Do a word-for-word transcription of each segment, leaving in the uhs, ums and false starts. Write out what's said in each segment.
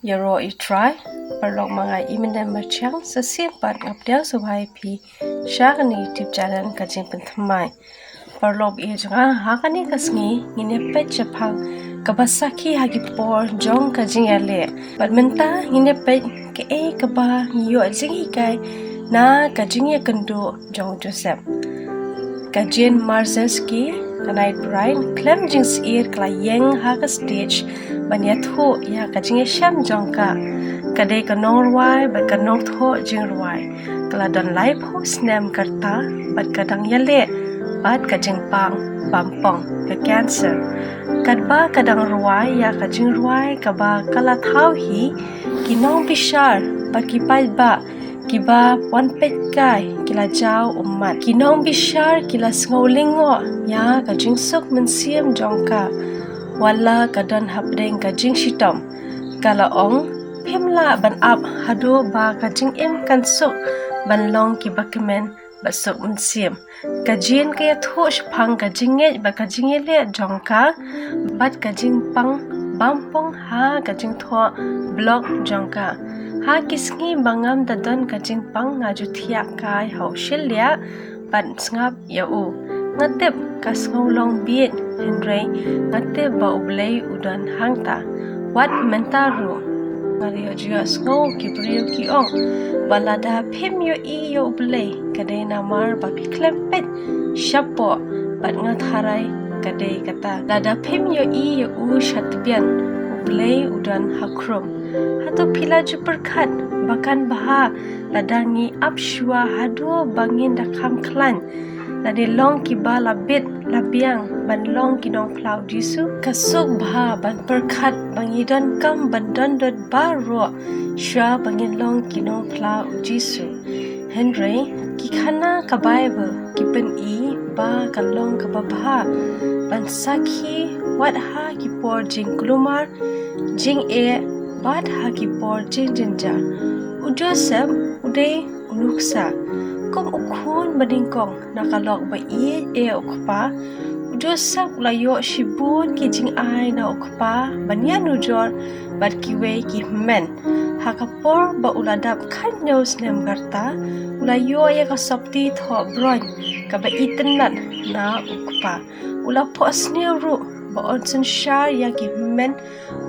Ïaroh ïa U Trai. Paralok, ma nga i Myndem Marchiang, sa shisien pat nga pdiang sngewbha ïa phi sha kane ka YouTube channel Ka Jingpynthymmai. Paralok, ïa jong nga ha kane ka sngi ngin ïa peit shaphang kaba sakhi ha ki por jong ka jingïaleh. Bad mynta ngin ïa peit kaei kaba ngi ïoh jinghikai na ka jingïakynduh jong u Joseph. Ka Jane Marczewski, ka Knight Bride, khlem jingsyier ka la ïeng ha ka stage ban ïathuh ïa ka jingïashem jong ka. Ka dei ka nongrwai bad ka nongthoh jingrwai. Ka la don laiphew snem ka rta bad ka dang ïaleh bad ka jingpang bampong, ka cancer. Katba ka dang rwai ïa ka jingrwai kaba ka la thaw hi, ki nongbishar bad ki paidbah kiba wan peit kai ki la jaw ummat. Ki nongbishar ki la sngew lyngngoh ïa ka jingsuk mynsiem jong ka. Wat la ka don hapdeng ka jingshitom, ka la ong, phim lah ban ap haduh ba ka jingim kan suk ban long kiba kmen bad suk mynsiem. Ka Jane ka ïathuh shaphang ka jingngeit bad ka jingïaleh jong ka bad ka jingpang bampong ha ka jingthoh blog jong ka. Ha ki sngi ba ngam da don ka jingpang, nga ju thiah kai ha u shylliah bad sngap ïa u. Nga tip ka sngew long bieit, hynrei nga tip ba U Blei u don hangta. Wat mynta ruh nga la ïoh ju ïohsngew ki briew ki ong ba lada phim ïohi ïa U Blei, ka dei namar ba phi khlem peit shapoh, bad nga tharai ka dei kata. Lada phim ïohi ïa u sha tbian, U Blei u don ha khrum. Hato phi la ju pyrkhat ba kan bha lada ngi ap shuwa haduh ba ngin da kham khlaiñ, lane long kiba la bit la biang ban long ki nongphla U Jisu? Ka suk bha ban pyrkhat ba ngi donkam ban don dot baroh shuwa ba ngin long ki nongphla U Jisu. Hynrei ki khana ka Baibl ki pyni ba ka long kaba bha ban sakhi wat ha ki por jingkulmar, jingeh, bad ha ki por jingjynjar. U Joseph u dei u nuksa. Kum u khun banyngkong na ka lok ba ïeit ïa u kpa, u Joseph u la ïoh shibun ki jingai na u kpa ban ïanujor bad kiwei ki hynmen. Ha ka por ba u la dap khathynñiew snem ka rta, u la ïoh ïa ka sopti thoh broin kaba itynnad na u kpa. U la phohsniew ruh ba un synshar ïa ki hynmen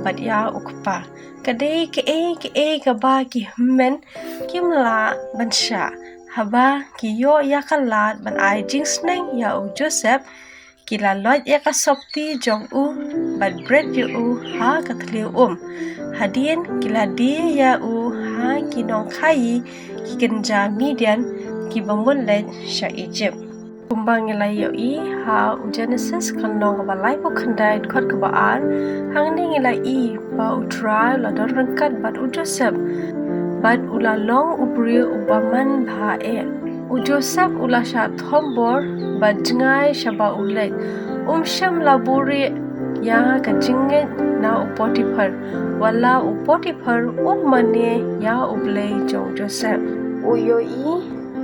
bad ïa u kpa. Ka dei kaei kaei kaba ki hynmen kim lah ban shah. Haba ki ïoh ïa ka lad ban ai jingsneng ïa u Joseph, ki la loit ïa ka sopti jong u bad bret ïa u ha ka thliew um. Hadien ki la die ïa u ha ki nongkhaïi ki kynja Midian kiba mut leit sha Egypt. Kumba ngi la ïohi ha u Genesis ka lynnong kaba laiphew khyndai, dkhot kaba ar, hangne ngi la i ba U Trai u la don ryngkat bad u Joseph, bad u la long u briew uba manbha eh. U Joseph u la shah thombor bad jngai shaba u leit. Um shym la buhrieh ïa ka jingngeit na u Potiphar, wat la u Potiphar um mane ïa U Blei jong u Joseph. U ïohi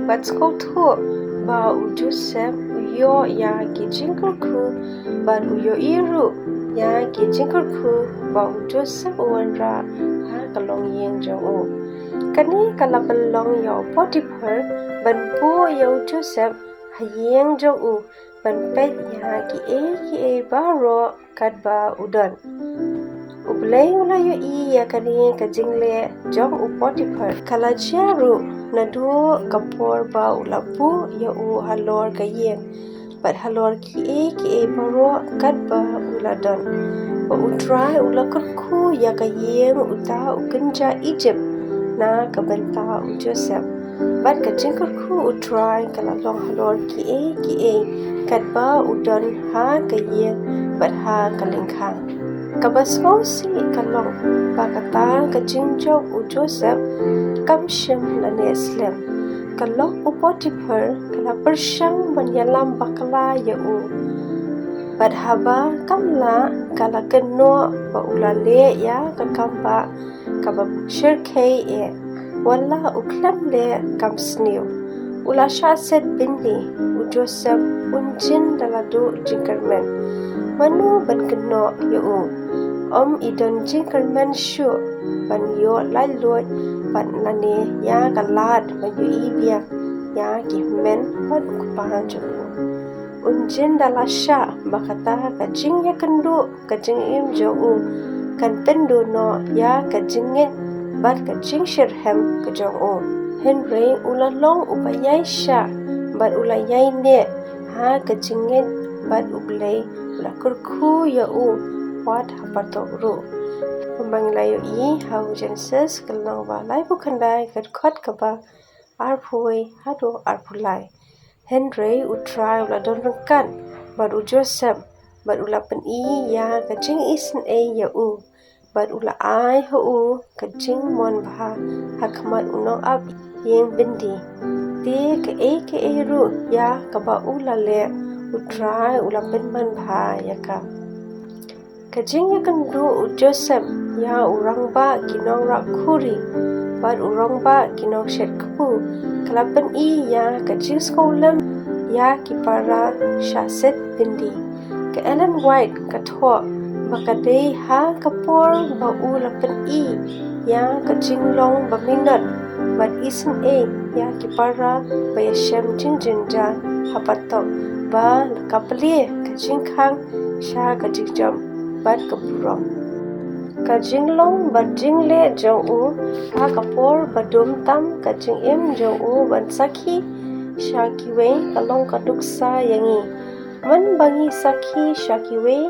bad sngewthuh ba u Joseph u ïoh ïa ki jingkyrkhu, bad u ïohi ruh ïa ki jingkyrkhu ba u Joseph u wanrah ha ka longïing jong u. Kane ka la pynlong ïa u Potiphar ban buh ïa u Joseph ha ïing jong u ban peit ïa kiei kiei baroh katba u don. U Blei u la ïohi ïa kane ka jingleh jong u Potiphar. Ka la jia ruh naduh ka por ba u la buh ïa u halor ka ïing bad halor kiei kiei baroh katba u la don. Ba U Trai u la kyrkhu ïa ka ïing uta u kynja Egypt na ka bynta u Joseph. Bad ka jingkyrkhu U Trai ka la long halor kiei kiei katba u don ha ka ïing bad ha ka lyngkha. Kaba sngewsih ka long ba kata ka jingjop u Joseph kam shym la neh slem. Ka lok u Potiphar ka la pyrshang ban ïalam bakla ïa u. Bad haba kam lah, ka la kynnoh ba u la leh ïa ka kambah kaba shyrkhei eh. Wat la u khlem leh kam sniew. U la shah set bynta, u Joseph un jin da la duh jingkyrmen. Mano ban kynnoh ïa u? Ym i don jingkyrmen shuh ban ïoh laitluid bad lane ïa ka lad ban ïohi biang ïa ki hynmen bad u kpa jong u. Un jin da la shah ba kata ka jingïakynduh ka jingim jong u kan pynduh noh ïa ka jingngeit bad ka jingshitrhem ka jong u. Hynrei u la long uba ïai shah bad u la ïai neh ha ka jingngeit bad U Blei u la kyrkhu ïa u wat ha patok ruh. Kumba ngi la ïohi ha u Genesis ka lynnong ba laiphew khyndai ka dkhot kaba arphew wei haduh arphew lai. Hynrei U Trai u la don ryngkat bad u Joseph bad u la pyni ïa ka jingisynei ïa u bad u la ai ha u ka jingmon bha ha khmat u nongap ïing byndi. Te kaei kaei ruh ïa kaba u la leh U Trai u la pynman bha ïa ka. Ka jingïakynduh u Joseph ïa u rangbah ki nongrah khuri bad u rangbah ki nongshet kpu ka la pyni ïa ka jingsngewlem ïa ki para shah set byndi. Ka Ellen White ka thoh ba ka dei ha ka por ba u la pyni ïa ka jinglong ba minot bad isynei ïa ki para ba ïashem jingjynjar ha patok ba la ka plie ka jingkhang sha ka jingjop bad ka burom. Ka jinglong bad jingleh jong u ha ka por ba dum tam ka jingim jong u ban sakhi sha kiwei ka long ka nuksa ïa ngi. Man ba ngi sakhi sha kiwei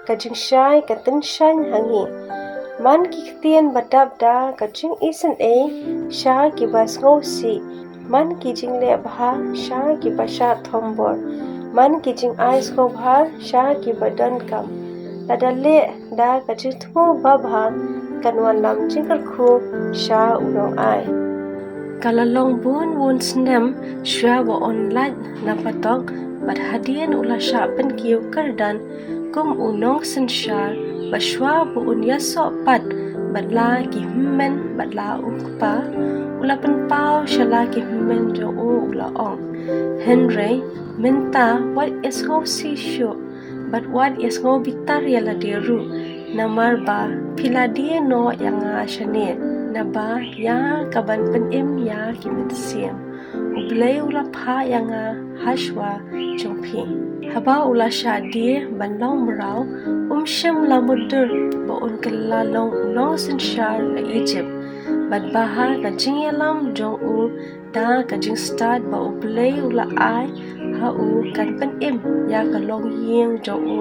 ka jingshai ka tyngshaiñ ha ngi. Man ki ktien ba dap da ka jingisynei sha kiba sngewsih. Man ki jingleh bha sha kiba shah thombor. Man ki jingai sngewbha sha kiba donkam. Lada leh da ka jingthmu babha kan wanlam jingkyrkhu sha u nongai. Ka la long bun bun snem shuwa ba un lait na patok bad hadien u la shah pynkiew kyrdan kum u nongsynshar ba shuwa ba un ïasoh pat bad la ki hynmen bad la u kpa u la pynpaw sha la ki hynmen jong u u la ong. Hynrei mynta wat ïasngewsih shuh bad wat ïasngew bitar ïa lade ruh. Namar ba phi la die noh ïa nga shane naba ïa ka ban pynim ïa ki mynsiem. U Blei u la phah ïa nga ha shuwa jong phi. Haba u la shah die ban long mraw um shym la mutdur ba un kylla long u nongsynshar ka Egypt. Bad ba ha ka jingïalam jong u da ka jingstad ba U Blei u la ai ha u kan pynim ïa ka longïing jong u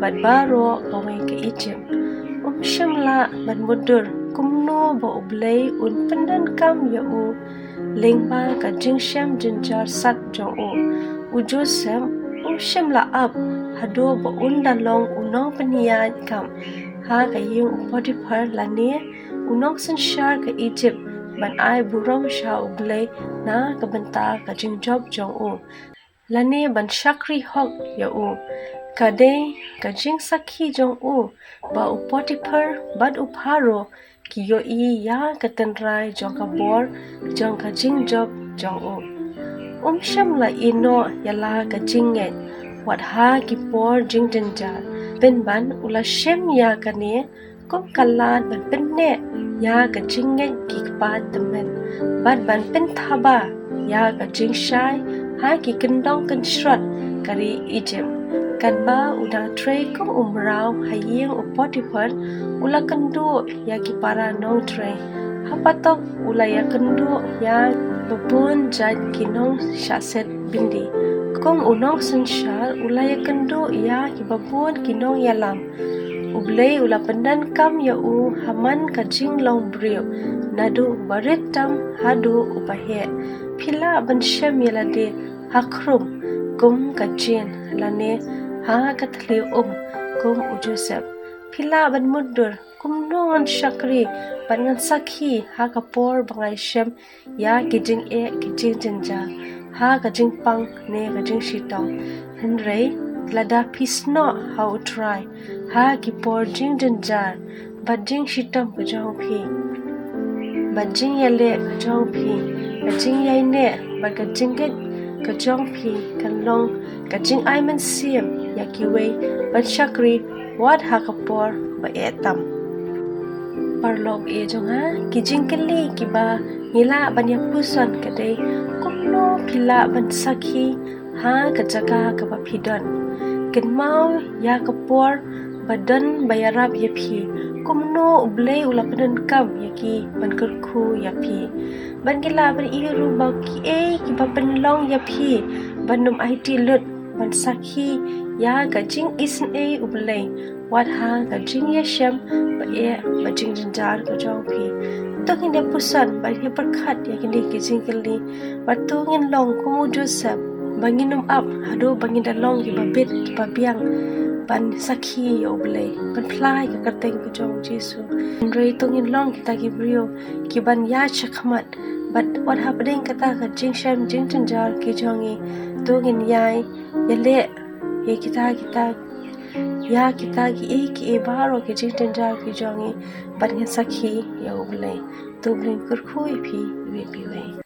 bad baroh kawei ka Egypt. Um shym lah ban mutdur kumno ba U Blei un pyndonkam ïa u lyngba ka jingshem jynjar sat jong u. U Joseph um shym la ap haduh ba un da long u nongpynïaid kam ha ka ïing u Potiphar lane u nongsynshar ka Egypt ban ai burom sha U Blei na ka bynta ka jingjop jong u lane ban shakri hok ïa u. Ka dei ka jingsakhi jong u ba u Potiphar bad u Pharaoh ki ïohi ïa ka tynrai jong ka bor jong ka jingjop jong u. Um shym la ïeh noh ïa la ka jingngeit wat ha ki por jingjynjar. Pynban u la shem ïa kane kum ka lad ban pynneh ïa ka jingngeit ki kpa tymmen bad ban pynthaba ïa ka jingshai ha ki kyndong kynshrot ka ri Egypt. Katba u dang trei kum u mraw ha ïing u Potiphar u la kynduh ïa ki para nongtrei. Ha patok u la ïakynduh ïa ba bun jait ki nongshah set byndi. Kum u nongsynshar u la ïakynduh ïa ki ba bun ki nongïalam. U Blei u la pyndonkam ïa u ha man ka jinglong briew naduh ba rit tam haduh u ba heh. Phi lah ban shem ïa lade ha khrum kum ka jin lane ha ka thliew um kum u Joseph. Phi lah ban mutdur kumno ngan shakri bad ngan sakhi ha ka por ba nga ïashem ïa ki jingeh ki jingjynjar ha ka jingpang ne ka jingshitom. Hynrei lada phi snoh ha U Trai ha ki por jingjynjar bad jingshitom ka jong phi bad jingïaleh ka jong phi, ka jingïaineh bad ka jingngeit ka jong phi kan long ka jingai mynsiem ïa kiwei ban shakri wat ha ka por ba eh tam. Paralok eh jong nga, ki jingkylli kiba ngi lah ban ïa puson ka dei, kumno phi lah ban sakhi ha ka jaka kaba phi don? Kynmaw ïa ka por ba don ba ïarap ïa phi, kumno U Blei u la pyndonkam ïa ki ban kyrkhu ïa phi. Bad ngi lah ban ïohi ruh ba kiei kiba pynlong ïa phi ban ym aiti lut ban sakhi ïa ka jingisynei U Blei, wat ha ka jingïashem ba eh bad jingjynjar ka jong phi. To ngin ïa puson bad ïa pyrkhat ïa kine ki jingkylli, bad to ngin long kum u Joseph, ba ngin ym ap haduh ba ngin da long kiba bit kiba biang ban sakhi ïa U Blei, ban phla ïa ka kyrteng ka jong U Jisu. Hynrei to ngin long kita ki briew kiban ïaid shakhmat, bad wat hapdeng kata ka jingshem jingjynjar ki jong ngi, to ngin ïai ïaleh ïa kita kita ïa kita kiei kiei baroh ki jingjynjar ki jong ngi, bad ngin sakhi ïa U Blei. To U Blei un kyrkhu ïa phi iwei pa iwei.